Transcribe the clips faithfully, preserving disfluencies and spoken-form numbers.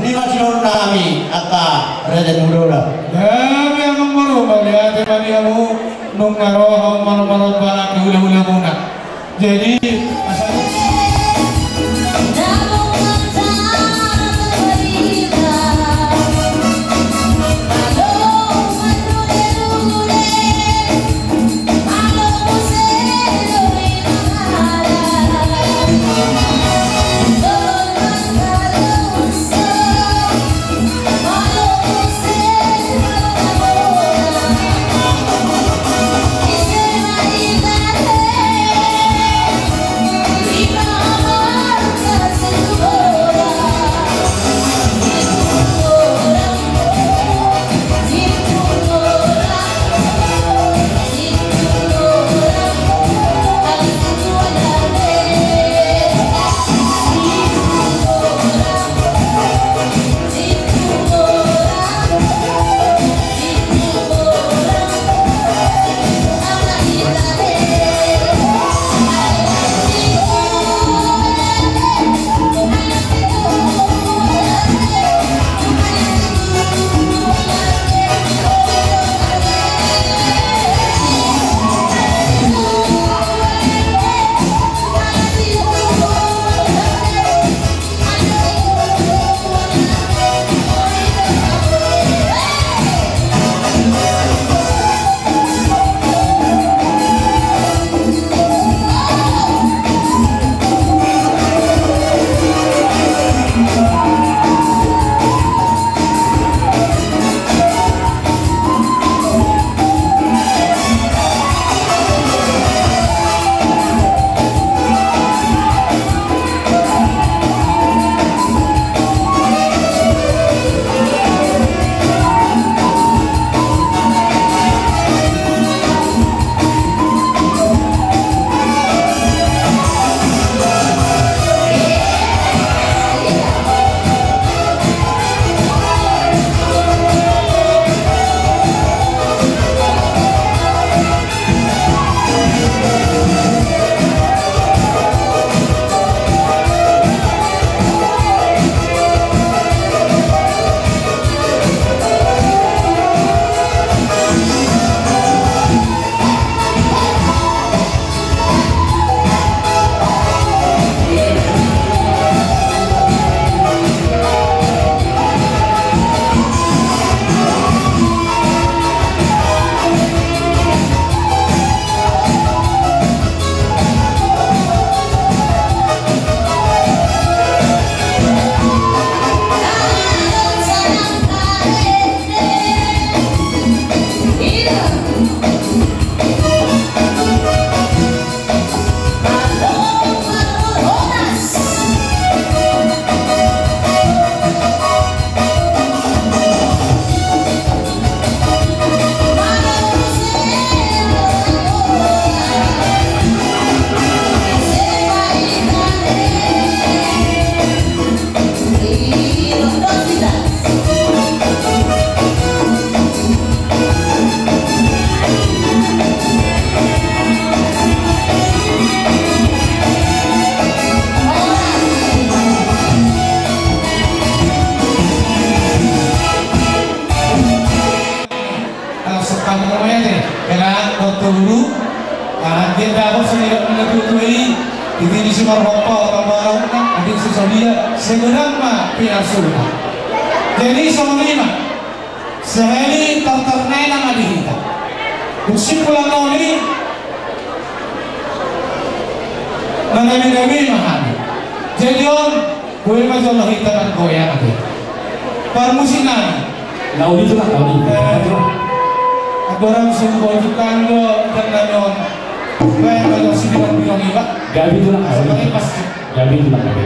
Ima sidongan nami angka raja ni hulahula. Gabe amang boru, mauliate ma di hamu, nunga ro hamu malo-malo balak di hulahulamuna. Jadi, asa Sekarang mulai deh, kena foto dulu. Nah, dia dapat sendiri menentu tuh ini. Di sini si Marhoppa, orang baru, kan? Nanti si Sodia, segera mah, pindah sudah. Jadi, sama lima. Sahali tartarnaina ma di hita. Kesimpulan nami, na gabe-gabe ma hami. Jadi on, boi ma jolo hita nanggo ya nanti. Parmusik nami. Laudi tu lah, laudi. Eh, agora musim boi tu kan do, dan nami on. Boi ma jolo si bilang-bilang iba. Gabe tu lah, laudi. Sebagai pas. Gabe tu lah, gabe.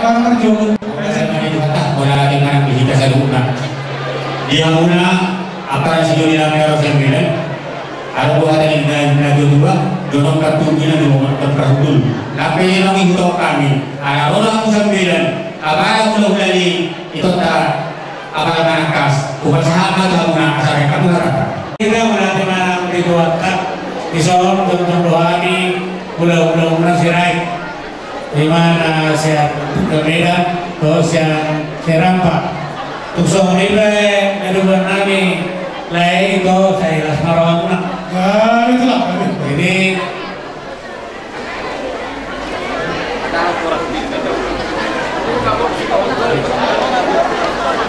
Marjolo. Di hamuna, ampara sidoli nami ro sian Medan. Adong do hata ni na, na dua dua, donok kartunggi na donok karhundul. Nang pe memang i hutohon hami, ala ro do hamu sian Medan, ampara hulahula ni itoanta, ampara manangkas, hupasahat ma tu hamuna asa rek hamu harata. Hita mauliate ma nang di Tuhanta, dison tongtong do hami hulahula muna Sirait. Ima na sian Medan dohot sian Serampa. Tung songon i pe na dua nami lae i, ito sai las ma rohamuna. Jadi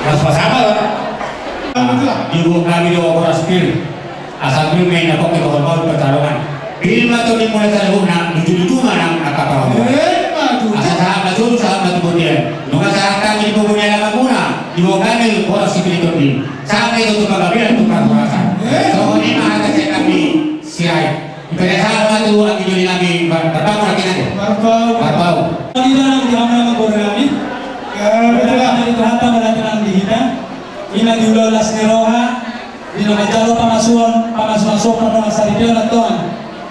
las pasangan lah. Diboan hami do horas pir. Asa pir ma i na pongki bahulbahul pansalongan. Pir ma tondimuna saluhutna, lujuluju ma nang angka pangomoan. Asa sahat ma solu, sahat ma tu bontean. Nunga sahat hami di pogu ni alamanmuna, diboan hami horas sipir ni tondi. Sahat ma i tu panggabean tu parhorasan. Songon i ma hata sian hami Sirait. Dipasahat ma tu anggi joli nami Marpaung, nangkin ate. Marpaung. Marpaung. Di dalam di hamuna manggohi nami. Di Tuhanta mauliate nang di hita. Ima di ulaon las ni roha. Di na manjalo pamasuon, pamasumasu pardongan saripeon, antong.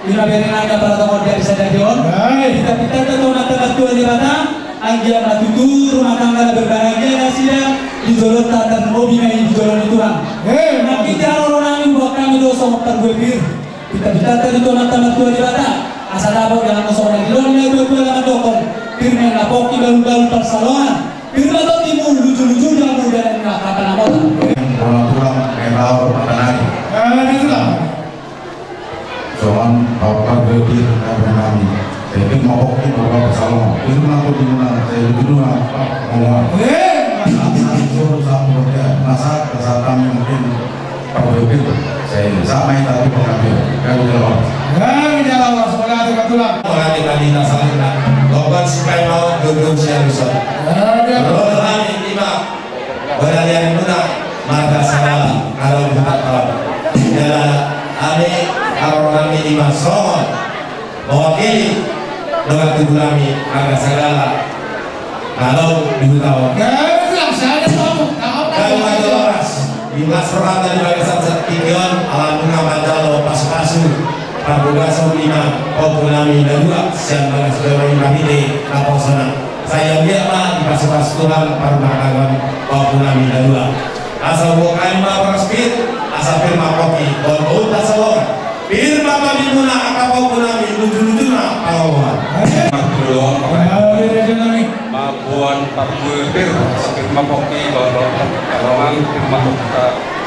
Di na bere nami na partongon di ari sadari on. Pinta-pintanta tu Amanta Martua Debata, anggiat ma tutu rumah tangga na berbahagia nasida, di jolonta tarlumobi ma i di jolo ni Tuhan. Nangkin di haroro nami huboan hami do songon parbue pir. Pinta-pintanta di tu Amanta Martua Debata, asa dapot di hamu songon na didok ni na dua-dua na mandokhon, pir ma i na pongki bahulbahul pansalongan. Pir ma tondimu, lujuluju ma hamu di ari na hata na mora. Bola tulang, menau, matanari. Songon parbue pir nami. Jadi ma pongki bahulbahul pansalongan. Pir ma tondimuna, sai lujuluju ma, ngomong. Masa, masa kami mungkin Parbue pir, sai sahat ma hita tu panggabean. Gabe jala horas. Gabe jala horas, mauliate ma tulang. Mauliate ma di hita saluhutna. Lomban sipaima on, gondang sialusan. Gabe. Ro do hami ima, bona ni ari muna, marga Sagala, kalau bukan tahu. Jala hami, kalau hami ima songon mewakili dongan tubu nami, marga Sagala. Kalau di huta on. Gabe ma jala horas. Di las rohanta di bagasan tingki on, ala nunga manjalo pasupasu, parbagason ima pahompu nami na dua, sian bagas joro i marhite naposona. Sai anggiat ma dipasupasu Tuhan parrumahtanggaon pahompu nami na dua. Asa huboan hami ma horas pir, asa pir ma pongki, boan bohut pansalongan. Pir ma tondimuna angka pahompu nami, lujuluju ma pangomoan. Martuluon. Ma boan parbue pir, asa pir ma pongki, boan bohut pansalongan, pir ma pongki,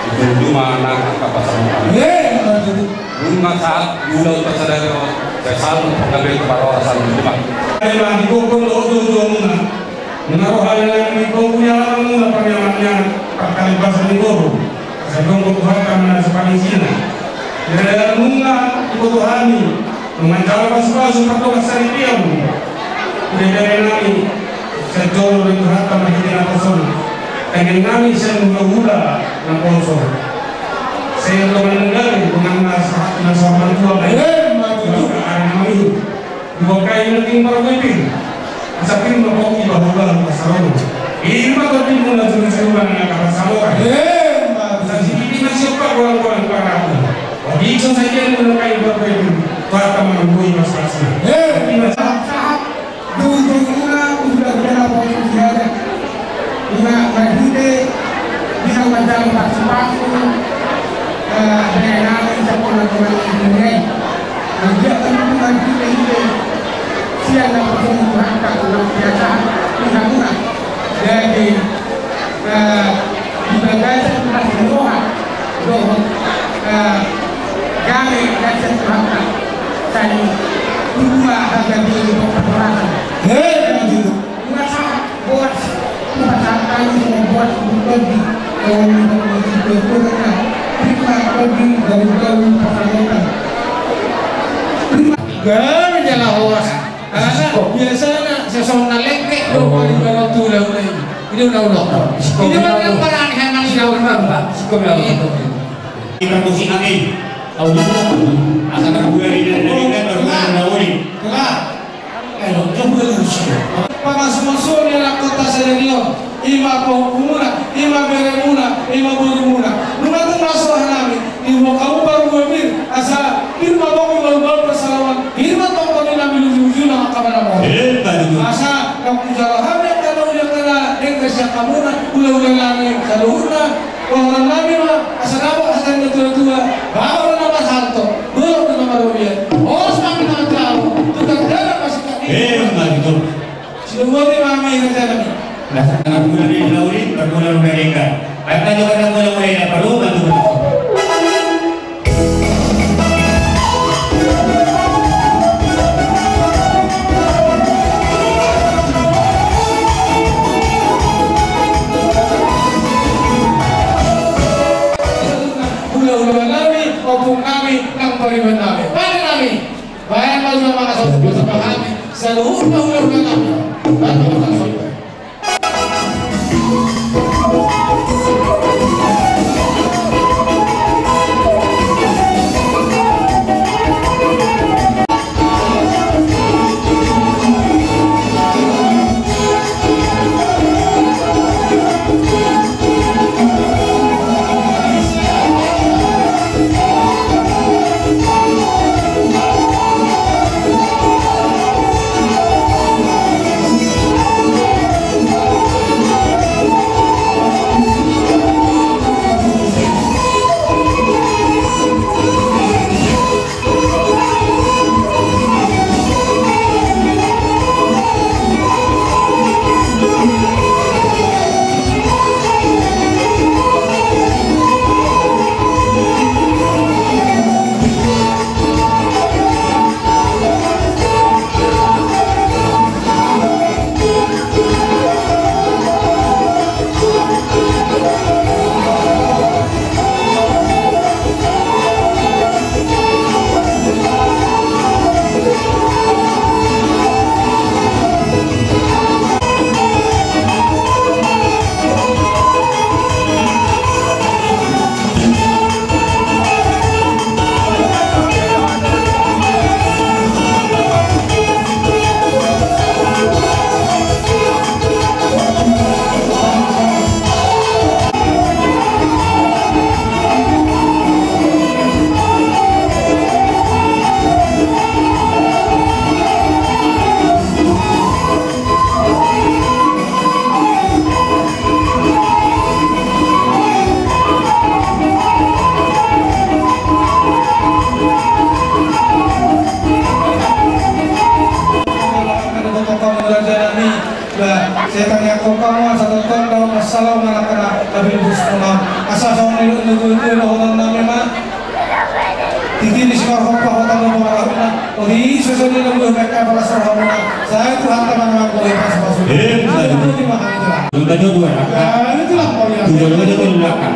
lujuluju ma nang angka pansalongan. Nunga sahat di ulaon sadari on, sai sahat ma panggabean tu parhorasan, lujuluju ma. Ima di gokhon dohot dohot muna. Nunga ro hami nang di pogu ni alamanmuna, paniaman ni anak, parkalipasan ni boru, asa didongkon Tuhanta ma na sipansina. Di dalan nunga diboto hami, nunga manjalo pasupasu pardongan saripeon. Di bere nami, sai jolo ni Tuhanta marhite naposona. Tangiang nami sian hulahula naposo. Sai antong manang gabe, nunga na sahat, na sahat martua. Ima tutu. Ari nami. Diboan hami nangkin parbue pir. Asa pir ma pongki bahulbahul pansalongan. Pir ma tondimuna, lujuluju ma nang angka pansalongan. Asa sititi ma siompa golang-golang pangarahutna. Otik so sadia nunga hami parbue pir. Tuhanta ma na mambuat pasupasu. Ima sahat. Sahat. Lujuluju ma, hulahula na pongki. Ima marhite di na manjalo pasupasu, eh, bere nami, sian pola-pola ni dunia i. Anggiat ma tutu marhite-hite sian naposo ni Tuhanta, nunga piasahan di hamuna. Jadi, eh, di bagasan las ni roha dohot, eh, gabe na sian Tuhanta, sai tubu ma hagabeon dohot parhorasan. He, ima tutu. Nunga sahat boas, nunga sahat hami songon boas, songon tondi, songon tondi, songon tondi, songon tondi, songon tondi, songon tondi. Gabe jala horas. Alana biasana sasongon na lengket do paribaron tu ulaon i. Ini ulaon. Ini ma na parani hana ni ulaon. Ikan musik nami. Asa terbuka di dalam, terbuka di dalam. Telah. Eh, coba lu sih. Suang-suang ni anak kota sadari on, ima pahompu muna, ima bere muna, ima boru muna. Nunga tung maso hanami, diboan hamu parbue pir, asa pir ma bohi, balu-balu pansalongan, pir ma tongtong ni nami luju-luju na mangkabanamon. Asa na hujalo hami angka na uli angka na denggan sian hamuna, hula-hula nami saluhutna, dohonon nami ma, asa dapot hata ni natua-tua, baoa na marhalto, dolok na marrobean, horas ma hami na manjalo, tu tanda na masingkat ni. Emma tutu. Sidung boti ma hami raja nami. Nasa na mula di lauri, na mula mula denggan. Baik na juga na mula mula na paru, na mula. Hula-hula nami, ompung nami, nang pariban nami. Pade nami. Baen ma jua mangkasombong hami, saluhutna hula-hula nami. Baen ma mangkasombong. Asa songon i do na tuatua dohonon nami ma. Titi ni simarhompa hota na marahutna. Odi so so ni na buah mereka palas rohamuna. Sai Tuhanta manang manggohi pasu-pasu. Emma tutu. Asa tutu ma hami tulang. Tulang dua dua raka. Tulang dua dua raka. Tulang dua dua raka.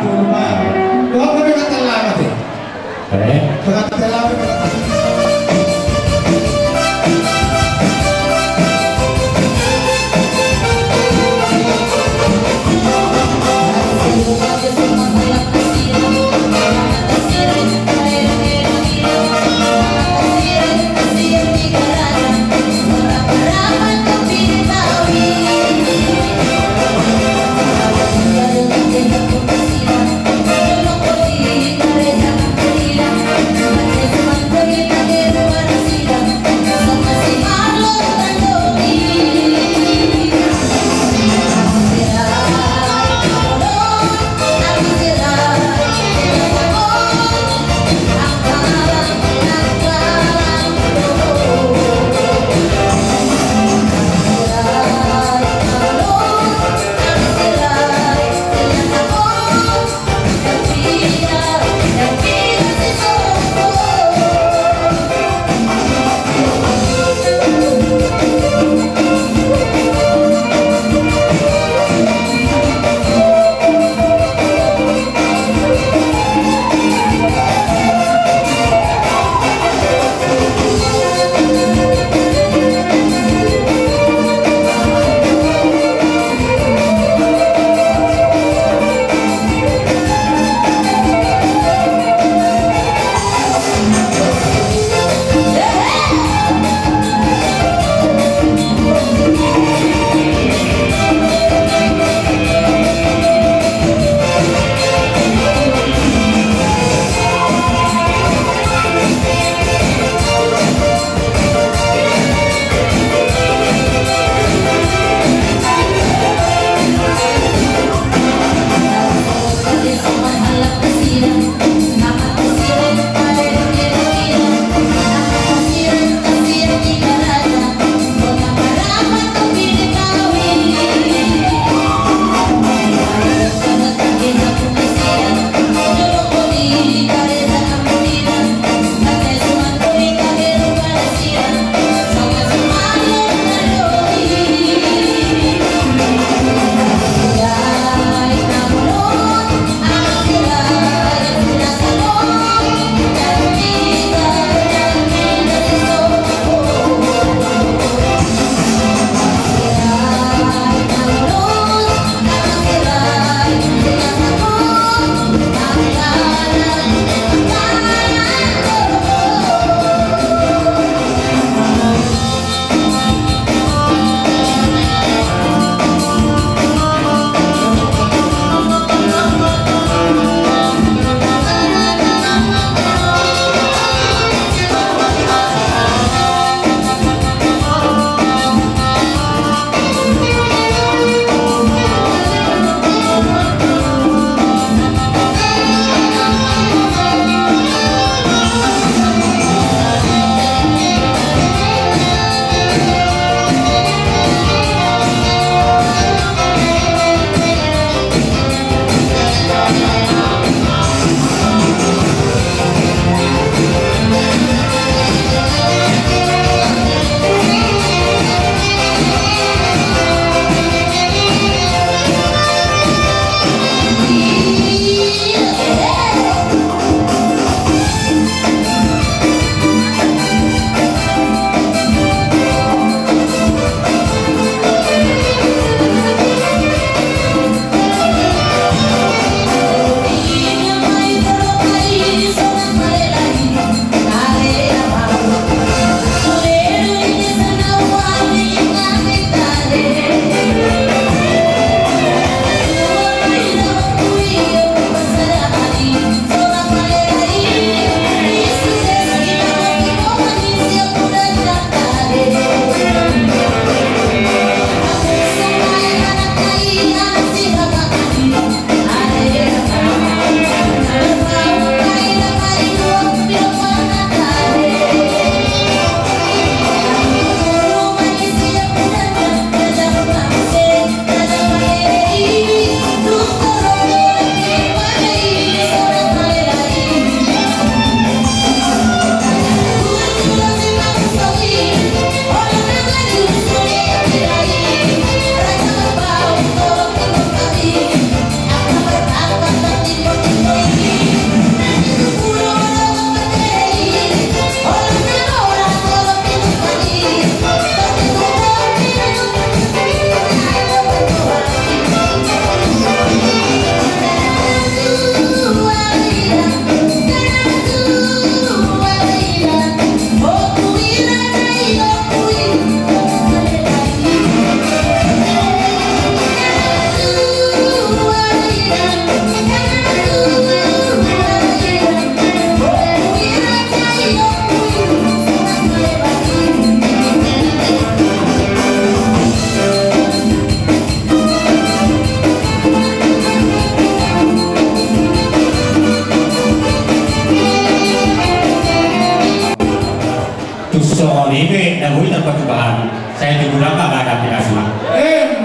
Paham. Sai tubu nami ma, nggak ada pinasuna. Eh,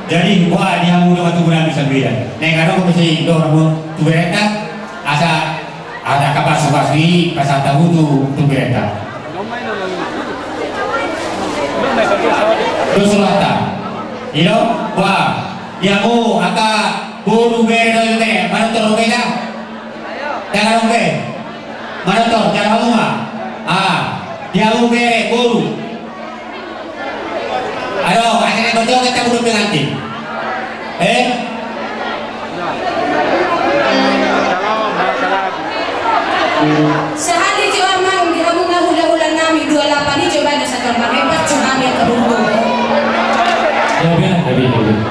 jadi, wah, dia muda waktu bulan bisa beda. Neng, kadang aku mesti dorong tubu reta, asa ada kapas-kapas di pasar tahu tu, tu berita. Terus sulata. Ilo, wah, dia mau angka boru bere do ite, mana toro beda? Jangan oke. Mana toro, jangan mau, ah. Ah, dia mau bere, boru. Aduh, ada yang betul kita belum pengantin. Eh? Sahali jo amang di hamu na hulahula nami dua lapan i jo bana satu amang hebat jo nami angka burung. Ya, benar, benar, benar.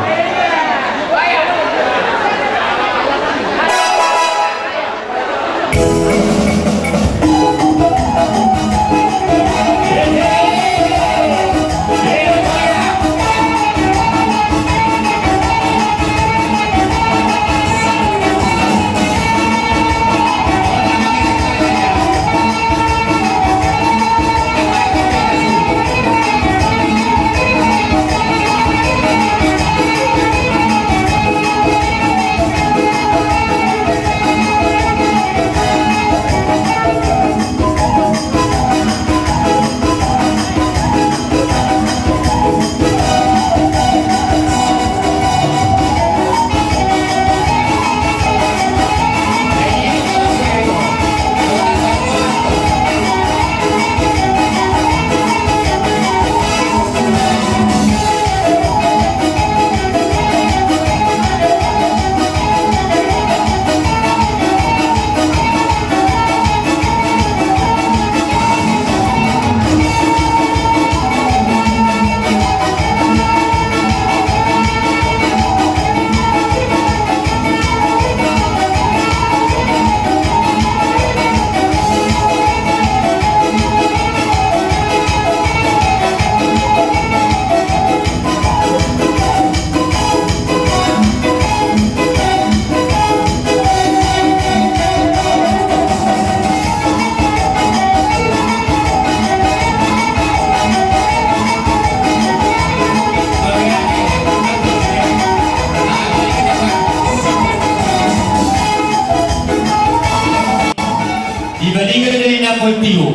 Di Balinga do i na pontio.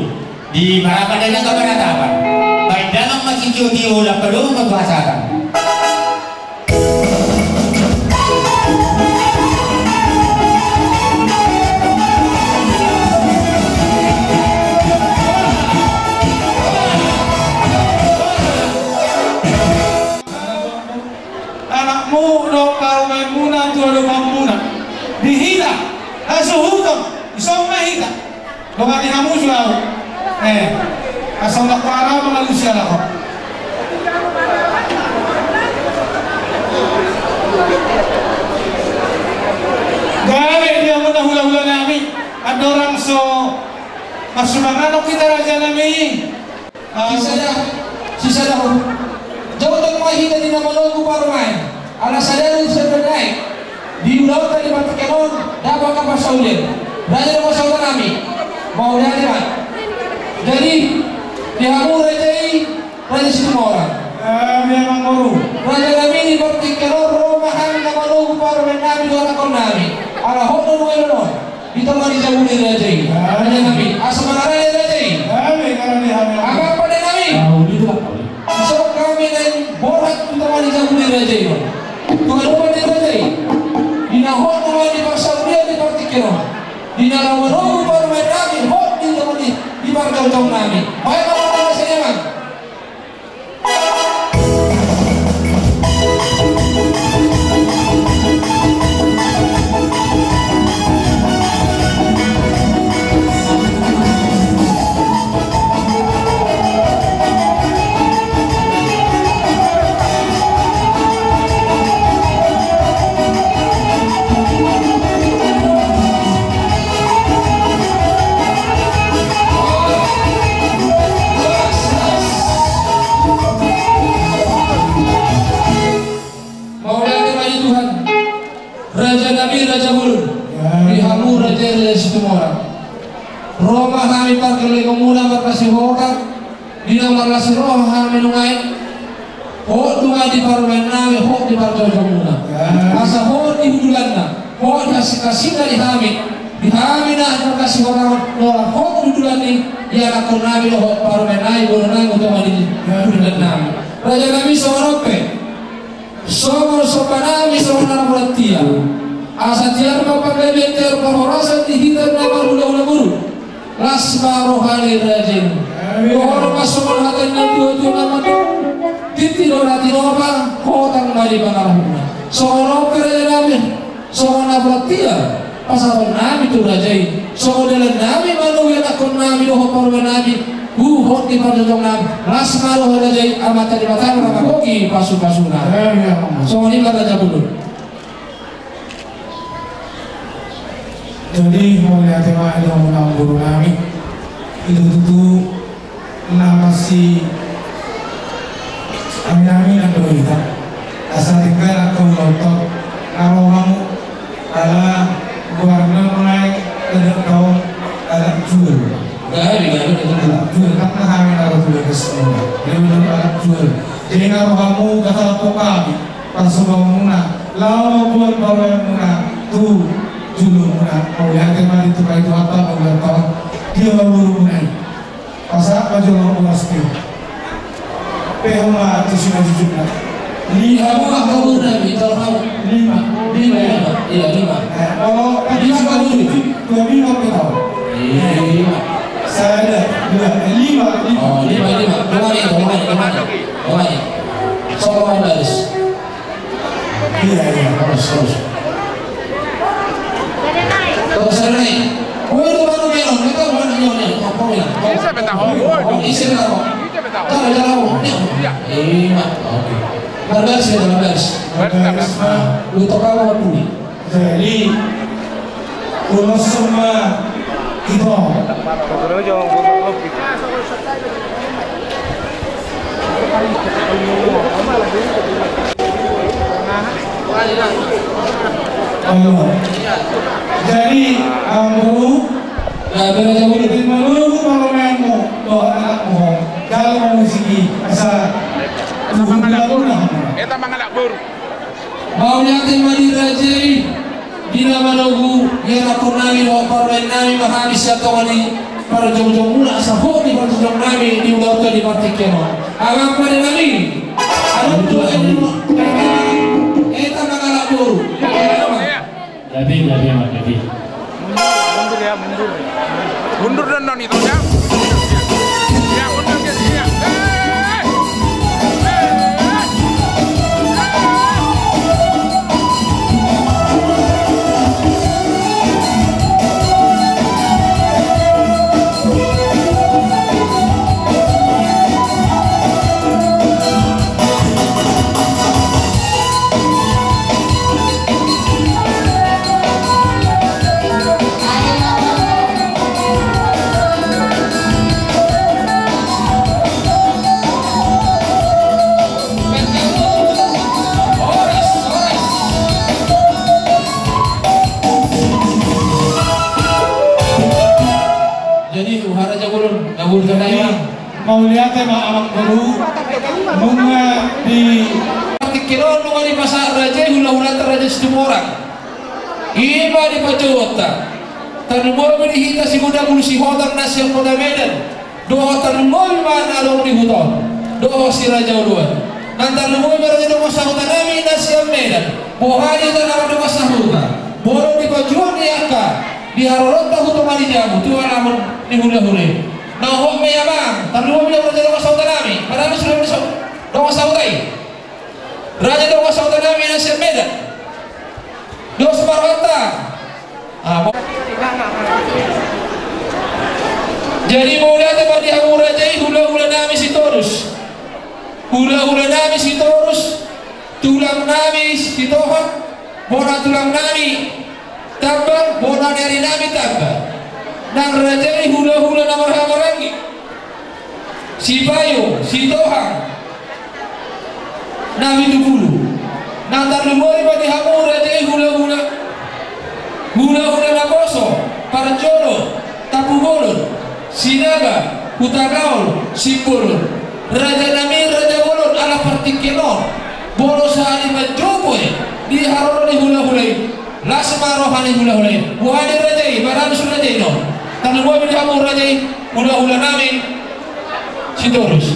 Di Marapan do i na gabar atapan. Baen damang ma sitiotio, lam padomu ma tu hasatan. Anakmu dohot parumaenmuna tu adopanmuna. Di hita hasuhuton, dison ma hita. Dongani hamu jo ahu. Eh, asa unang huarau mangalusi halak on. Gabe di hamu na hulahula nami. Andorang so marsumanganon hita, raja nami. Sisada, sisada ho. Jabotan ma hita di na manogu parumaen. Ala sada do sandok nai. Di ulaonta di partingkian on, dapot angka parsaulian. Raja do pasahaton nami. Mauliate ma. Jadi, di hamu raja i, Raja Situmorang. Raja nami, di partingkian on ro ma hami na manogu parumaen nami dohot anakkon nami. Ala hot do nuaeng on. Ditemani jabu ni raja i. Raja nami. Asa mangarade raja i. Amang pande nami. Dison hami naeng borhat ditemani jabu ni raja i. Tu adopan ni raja i. Di na hot nuaeng di parsaulian di partingkian on. Di na laho manogu parumaen nami, hot ditemani di parjongjongan nami. Baen ma, amang. Mauliate ma di Tuhan. Raja nami, raja bolon. Di hamu raja, Raja Situmorang. Ro ma hami pargellengonmuna marhasihohotan. Di na marlas ni roha hami nuaeng, hot do ma di parumaennami, hot di parjongjongmuna. Asa hot di hundulanna, hot di hasingkasingna di hami. Di hami na markasihonangan, nunga hot di hundulan ni ianakkonnami dohot parumaennami, boanonnami, botima di hundulanami. Rajanami, songon on pe, songon sombanami, songon na murah tiar. Asa tiar ma panggabean, tiar parhorasan di hita na marhulahula boru. Las ma roha ni raja i. Dohonon ma songon hata ni natuatua na mandok: Tintin do na tinopa, hotang ma di pangarahutna. Songon on pe rajanami, songon na murah tiar pasahatonnami tu raja i, songon dalannami manogu ianakkonnami dohot parumaennami, hot di parjongjongna. Las ma roha ni raja i, Amanta Debata ma na manggohi pasupasuna. Songon i ma raja bolon. Jadi mauliate ma di hamu amangborunami. Itutu na masiaminaminan do hita. Asa tinggal angka ulaon na ro hamu, ala goarna nuaeng, adat na on, adat jual. Adat jual, tangkas hami na ro tu bagas muna. Dia bilang adat jual. Jadi na ro hamu, kasala pokapi. Parsombaonmuna, laho mamboan parumaenmuna tu jolomuna. Mauliate ma di Tuhan, Tuhanta ma ulang tahun di hamu borumuna i. Pasahat ma jolo boras pe. Pe hamu ma tu sinajujungna. Lima. Hamu ma, hamu na, lima. Lima. Lima, ya? Iya, lima. Eh, kalau lima, hamu. Dua lima pe tahu. Iya, lima. Sada, dua, eh, lima, lima. Oh, lima, lima. Dua lima, dua lima, dua lima. Dua lima. Sama Mas Baris. Iya, iya, terus, terus. Terus, terus. Woi, lu baru dia, lu tahu mana dia, dia? Apa ya? Ini siapa tahu? Oh, ini siapa tahu? Ini siapa tahu? Tahu, tahu. Iya. Iya, oke. Baris ya, baris. Baris, baris. Ah, lu tahu apa, Budi? Jadi, ulos sama itu. Ayo. Jadi, amangboru, ya, beres, ya, beres. Manogu parumaenmu dohot anakmu, jala mamusiki, asa. Eta mangalap boru. Eta mangalap boru. Mauliate ma di raja i, di na manogu ianakkonnami dohot parumaennami, ma hami sian tonga ni parjongjongmuna, asa hot di parjongjongonnami di ulaonta di partingkian on. Amang padanami, adong do, eta mangalap boru. Jadi, jadi, jadi. Mundur, mundur ya, mundur. Mundur, mundur. Mundur, mundur, mundur, ya. Ya, mundur, ya, ya. Eh, eh, eh. Jadi, uhara jago dulu, jago dulu. Mauliate ma amangboru, nunga di. Partingkian on nunga dipasahat raja i hulahulanta Raja Situmorang. I ma di panjouonta. Tarlumobi di hita si Godang Ulu Sihotang na sian Kota Medan. Dohot tarlumobi ma na adong di huta on. Dohot si Raja Oloan. Nang tarlumobi ma raja dongan sahutanami na sian Medan. Boha hita na adong dongan sahuta. Molo di panjouon ni angka di haroroanta tu tonga ni jabu, tu alaman ni hulahula i. Na hot ma i amang, tarlumobi ma raja dongan sahutanami. Padahal sudah di so-, dongan sahuta i. Raja dongan sahutanami na sian Medan. Dos ma rohanta. Ah, mo-, jadi mauliate ma di hamu raja i, hulahulanami Sitorus. Hulahulanami Sitorus, tulangnami Sitohang, bona tulangnami Tambang, bona ni arinami Tambang. Nang raja i hulahula na marhahamaranggi. Sipajo, Sitohang, na pitupulu. Nang tarlumobi ma di hamu raja i hulahula. Hulahula naposo, parjolo, tampubolon, Sinaga, Hutagaol, Simbolon. Raja nami, raja bolon, ala partingkian on. Molo sahali manjou i di haroro ni hulahula i, las ma roha ni hulahula i. Boha do raja i, barang si raja i do. Tarlumobi di hamu raja i, hulahula nami Sitorus.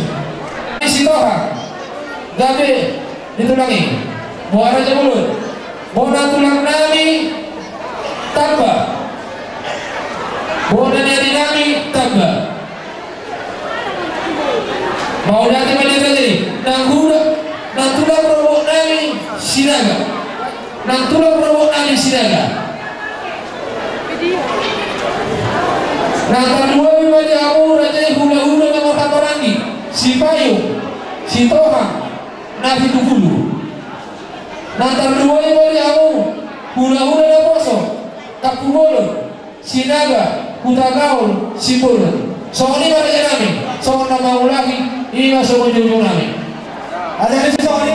Sitohang. Gabe. Di tulang i, boha raja bolon? Bona tulang nami tamba. Bona ni adi nami tamba. Mauliate ma di raja i. Nang hula, nang tulang rorobot nami Sinaga. Nang tulang rorobot nami Sinaga. Nang tarlumobi ma di hamu raja i hulahula na marhaha maranggi, Sipayung, Sitohang, na pitu pulu. Nang tarlumobi ma di hamu hulahula naposo, Tampubolon, Sinaga, Hutagaol, Simbolon. Songon i ma raja nami, songon na mangulahi, i ma songon joujou nami. Ada di sini songon i.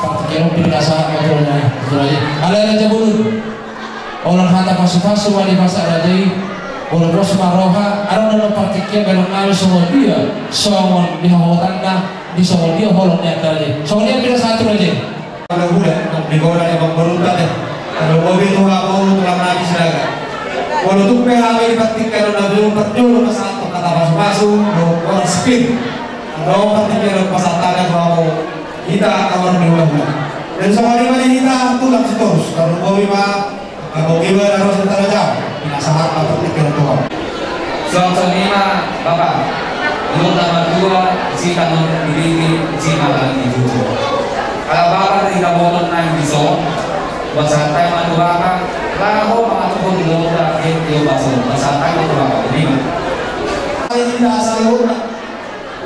Partingkian on pinasahat ma tu raja i. Alai raja bolon, holan hata pasupasu ma dipasahat raja i. Molo pos ma roha, adong do na partingkian, baen nami songon dia, songon di hahotanna, di songon dia holong ni angka raja i. Songon dia pinasahat tu raja i. Hulahula, nang di gora ni amangborunta, eh. Tarlumobi tu hamu tulang nami Sinaga. Molo tung pe hami di partingkian on na jolo, parjolo pasahathon hata pasupasu dohot horas pir. Adong partingkian on pasahathon tu hamu, hita kawan ni hulahula. Jadi songon i ma di hita tulang Sitorus. Tarlumobi ma, eh, amang iba na ro sian Tanah Jawa. Pinasahat ma partingkian on tu hamu. Songon i ma, Bapa. Dohot na martua, jala na marpilipili, jala na marjuju. Ala Bapa na hinaholongan nami dison, pasahat hami ma tu Bapa, laho mangaturhon di lomo na, di lomo na, pasahat hami ma tu Bapa. Terima. Hita saluhutna,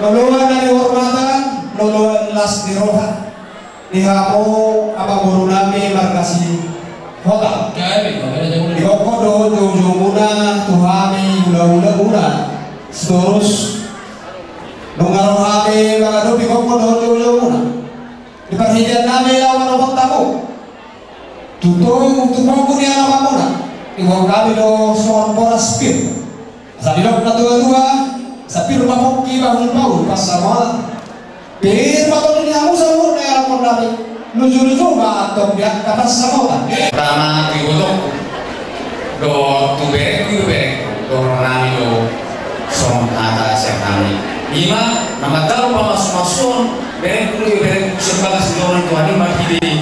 loloan na nihormatan, loloan las ni roha. Di hamu amangboru nami marga Sihotang. Digokhon do joujoumuna tu hami hulahulauna Sitorus. Nunga ro hami mangadopi, gokhon do joujoumuna. Di parhitean nami laho manopot hamu. Tutu, tu pongki ni alamanmuna. Digokhon hami do songon horas pir. Asa didok natuatua, asa pir ma pongki bahul-bahul pansamotan. Pir ma tondi ni hamu saluhutna i, amang nami. Lujuluju ma antong di angka pansamotan. Tama di gotongku. Dohot tu berengku, berengku. Dohonon nami do songon hata sian hami. Ima na mandok pamasumasuon. Berengku, berengku, sian bagas ni joro ni Tuhan i ma hita i.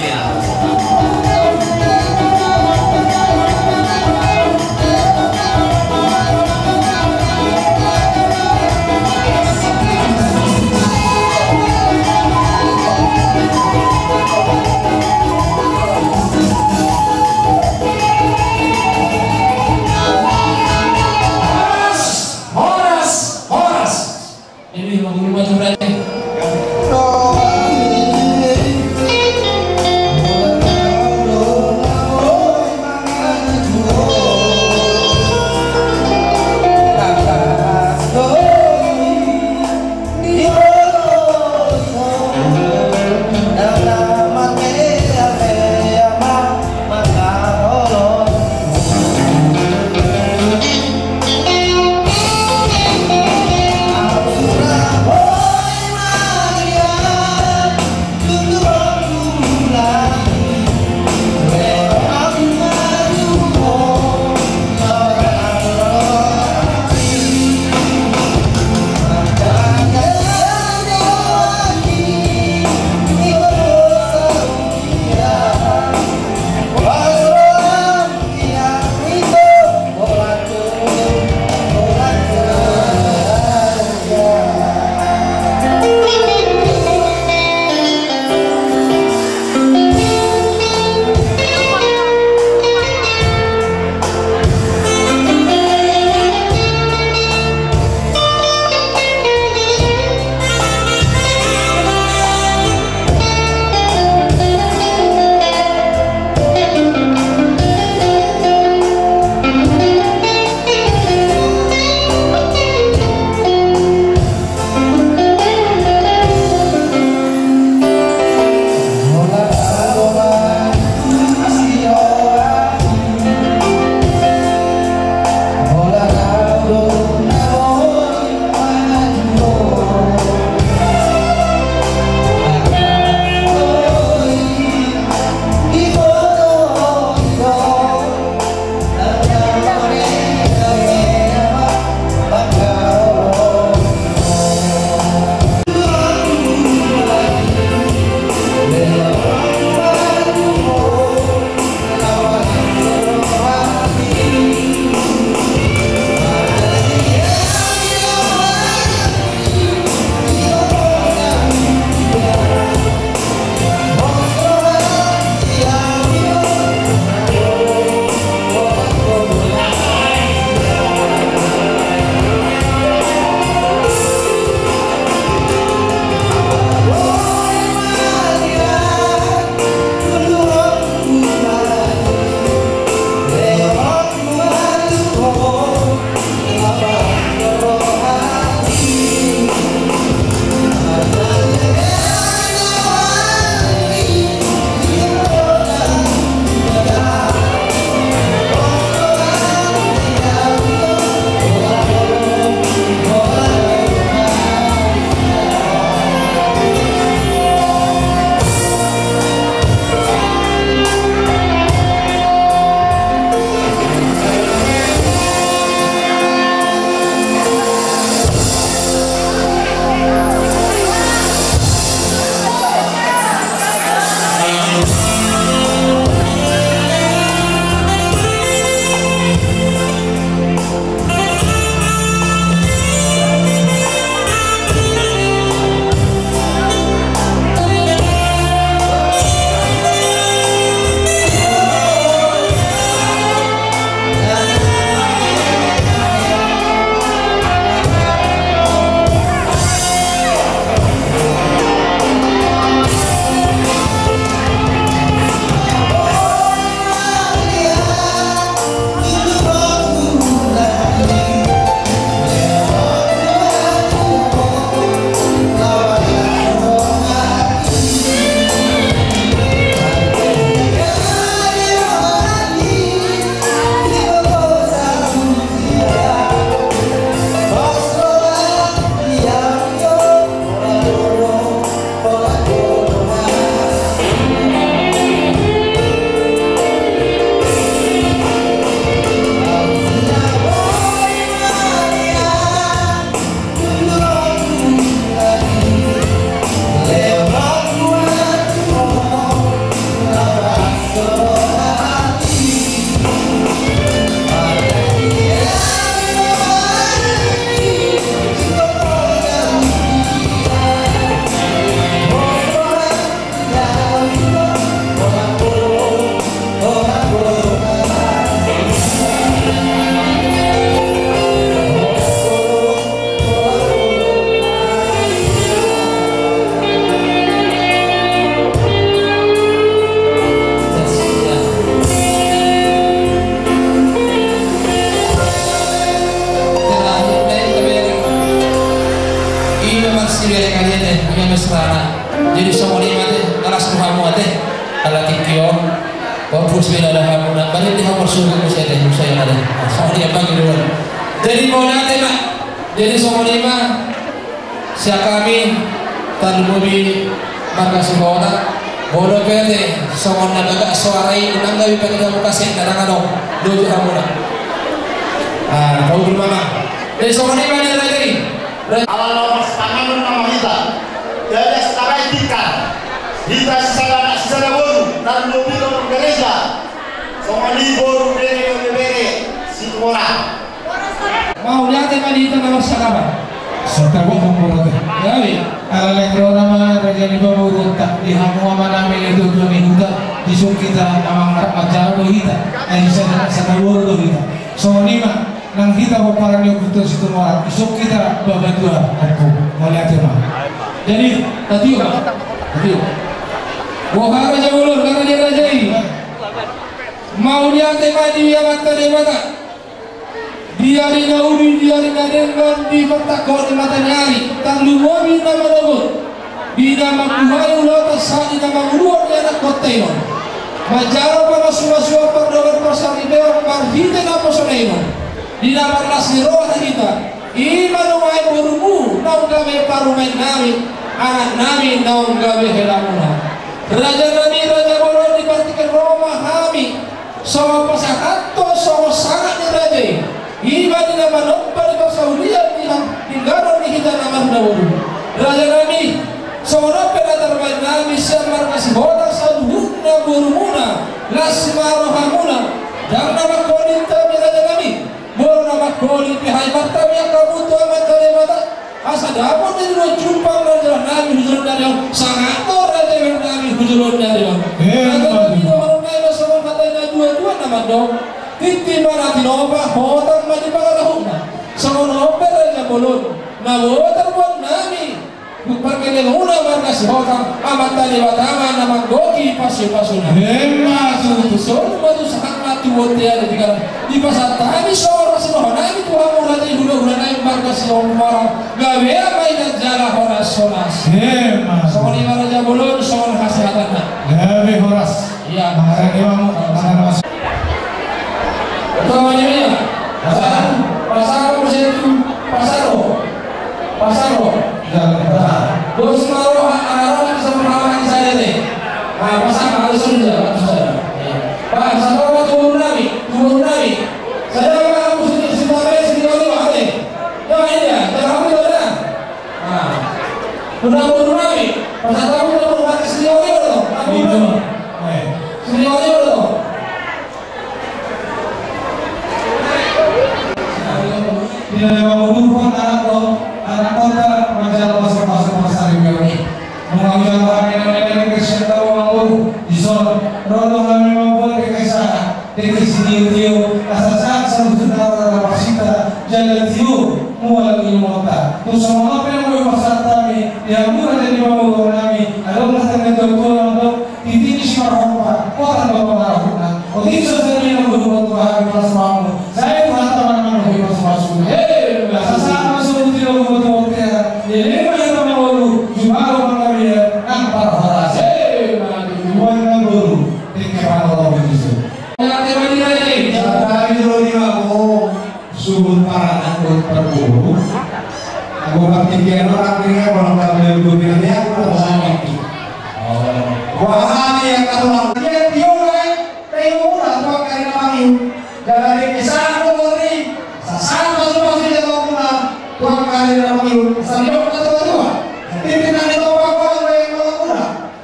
Ala tingki on, fokus beda dah hamuna, balik di hamur suruh ku saya deh, saya ada. Soalnya bagi dulu. Jadi mauliate ma, jadi songon i ma, sian hami, tarlumobi marga Sihotang, molo pe ate, songon na bagak suara i, unang gabe pake dabu kasek, na dang adong, dohot hamuna. Ah, kau dulu mama. Jadi songon i ma di raja i. Ala laho marsipanganon nama hita. Jadi sitarai tingkan. Hita sisada anak sisada boru, tarlumobi dohot gereja. Songon i boru, bere, bere, Situmorang. Mauliate ma di hita na marsangkapan. Satabi hamuna ate. Gabe. Ala naeng ro nama raja ni pamoruonta, di hamu amanami na tuatua ni huta, dison hita amang rap manjalo do hita. Ai sisada anak sisada boru do hita. Songon i ma. Nang hita pomparan ni ompunta Situmorang, isuk hita babatua ompu. Mauliate ma. Jadi, tatiop ma. Tatiop. Boha raja bolon, karena dia raja i. Mauliate ma di Amanta Debata. Di ari na uli, di ari na denggan, di partangkohon ni mataniari, tarlumobi na manogot. Di na mambuhai ulaonta sahat di na manguluhon ni anakkonta i on. Manjalo pamasumasuon, pardongan, parsaripeon marhite naposona i on. Di na marlas ni roha hita, i ma nuaeng borumu naung gabe parumaennami, anaknami naung gabe helamuna. Rajanami, raja bolon, di partingkian on ma hami. Songon pasahathon songon sangap ni raja i, i ma di na manomba di parsaulian ni ha-, di ganup ni hita na marhinaboru. Rajanami, songon on pe na tarbahen nami sian marga Sihotang saluhutna borumuna, las ma rohamuna, ndang na mangkolit hami rajanami, molo na mangkolit pe hami martangiang hamu tu Amanta Debata. Asa dapot do jumpang rajanami hu joloan ni ari on, sangap do rajanami hu joloan ni ari on. Emma tutu. Rajanami, dohonon nami ma songon hata ni natuatua na mandok, tintin ma na tinopa, hotang ma di pangarahutna. Songon on pe raja bolon, na boi tarbuat nami, pargellenmuna marga Sihotang, Amanta Debata ma na manggohi pasupasuna. Emma tutu. Songon i ma tu sahat ma tu bontean di Tinggalan. Dipasahat hami songon horas ni rohanami tu hamu raja i, hulahulanami marga Situmorang, gabe ma inang jala horas-horas. Emma. Songon i ma raja bolon, songon hasehatanna. Gabe horas. Iya. Marga i ma hamu. Songon i ma. Pasahat, pasahat ma muse tu, pasahat ro. Pasahat ro. Dos ma roha, ala roha, sama roha ni sadari. Ah, pasahat ma, ala songon i ma. Pasahat ma tu borunami, tu borunami. Sada ma hamu sini, sini tabe, sini oli ma ate. Jangan ini ya, jangan hamu itu ada. Ah. Tuna boru nami, pasahat hamu tuna boru nami sini oli ma do. Tuna boru nami. Sini oli ma do. Di na mangudurhon anak do, anak do, manjalo pasupasu parsaripeon i. Nunga hujalo hami na mendeng Kristen tau mangolu, dison, ro do hami mambuat dengke sahat, dengke sitiotio, asa sahat saluhutna roha na marsinta, jala tio mual ilmuta. Tung songon on pe na boi pasahat hami, di hamu raja ni pamoruon nami, adong hata ni natuatua na mandok, tintin ni simarhompa, hotang do pangarahutna. Otik so sandiri na boi huboto hami pasupasu. Sai Tuhanta ma na manggohi pasupasu. Asa sahat ma saluhut ni lomo tu bontean, leleng ma hita mangolu, jumalo panggabean nang parhorasan. Emma tutu. Boru, dengke panorang i tutu. Satabi do i ma bo, suhut parangan, suhut parboru. Anggo partingkian on, anggo na molo gabe dominan i, anggo na pasangan i. Wahani angka tulang. Dia tio, eh. Taiomuna tu angka ari na mangihut, jala dengke sahat do boru i, sahat pasupasu di taiomuna tu angka ari na mangihut, sandok na tuatua, tintin nang ni topang, holan do i taiomuna.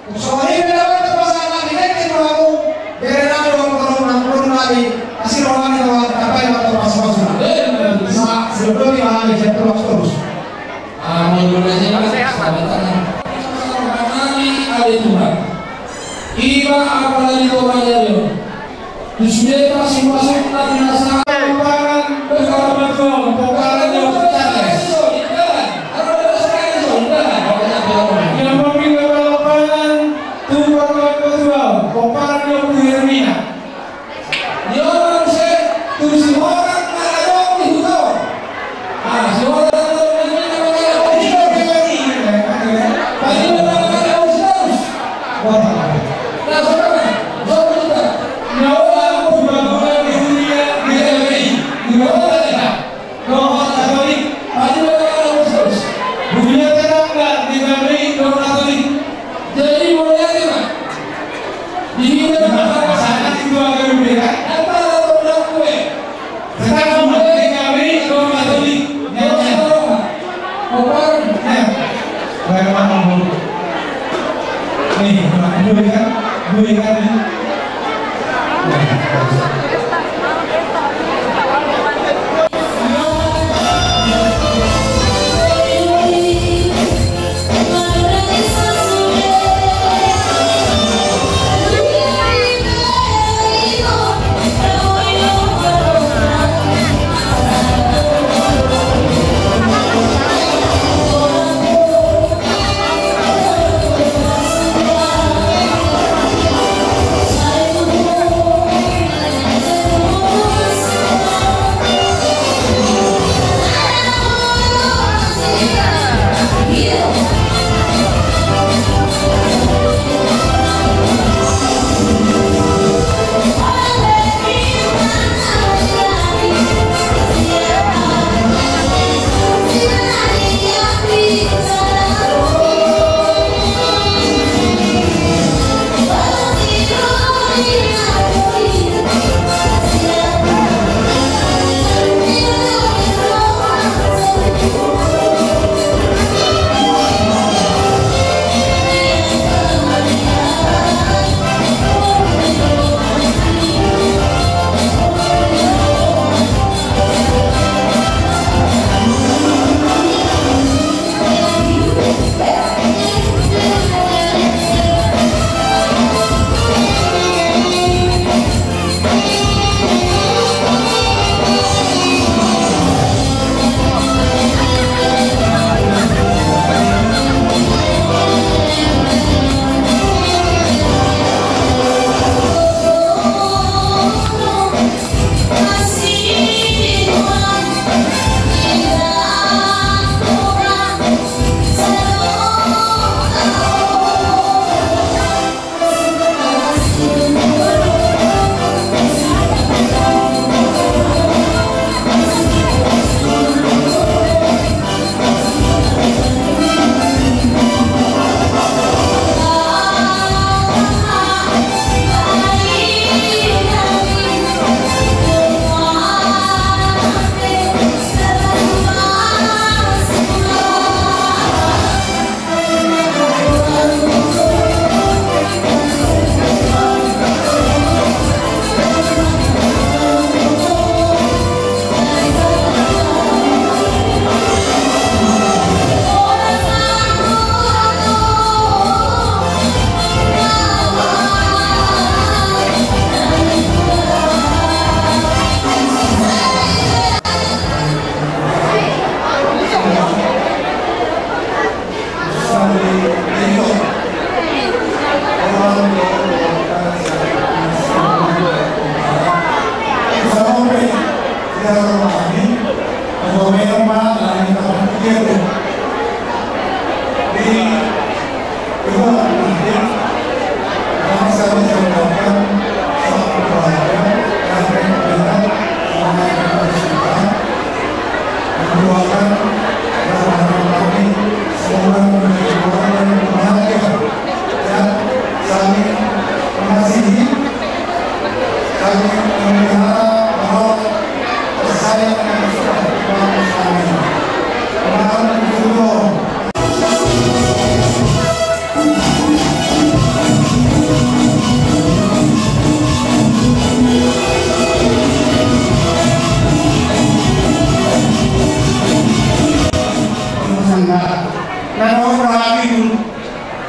Tung songon i pe na boi pasahat nami dengke tu hamu, bere nami dohot boru nami, asi roha nami dohot hapai ma tu pasupasuna. Sa, sidodoli ma hami sian tulang Sitorus. Amen. Roha nami ale Tuhan. Iba apalagi tu raja i. Tu sude pasupasuna di na sahat. Pomparan, pomparan ni Ompu Charles. Ia mambina pomparan tu pomparan ni Ompu Hermina. Ia muse tu Sihombing na adong di huta on. Ah, Sihombing na adong di huta on. Paima na adong di huta on.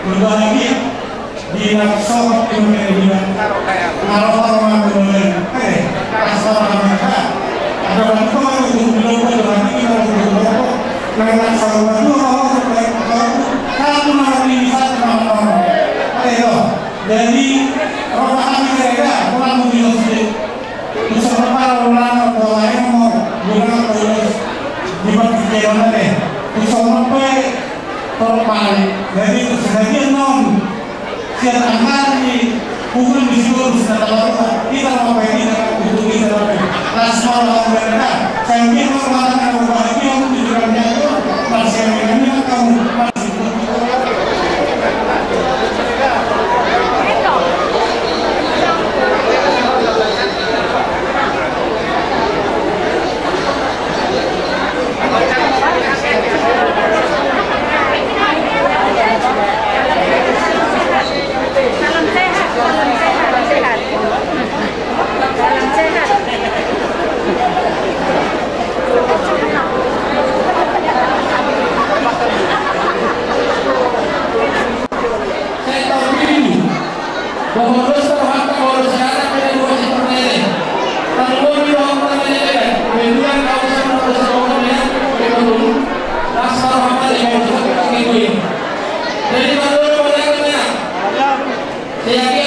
Berbahagia di nafsu, di dunia. Kalau orang mengenai, eh, asal orang, ada orang tua yang belum berdoa, kita belum berdoa. Karena kalau orang tua, kalau satu nama ini, satu nama orang. Ayo, jadi, rohani saya, orang mau diusir. Tusuk ma pala ulana, pola emo, guna Paulus, di bagi kena deh. Tusuk ma pe, tolong pali. Jadi, sebagian non, sian angkari, bukan di situ, sudah tahu, kita mau pe, kita butuh, kita mau pe. Las mau, mau berada. Saya mikir, kalau mana mau bahagia, untuk di dalamnya itu, masih yang ini, kamu, masih. Jadi,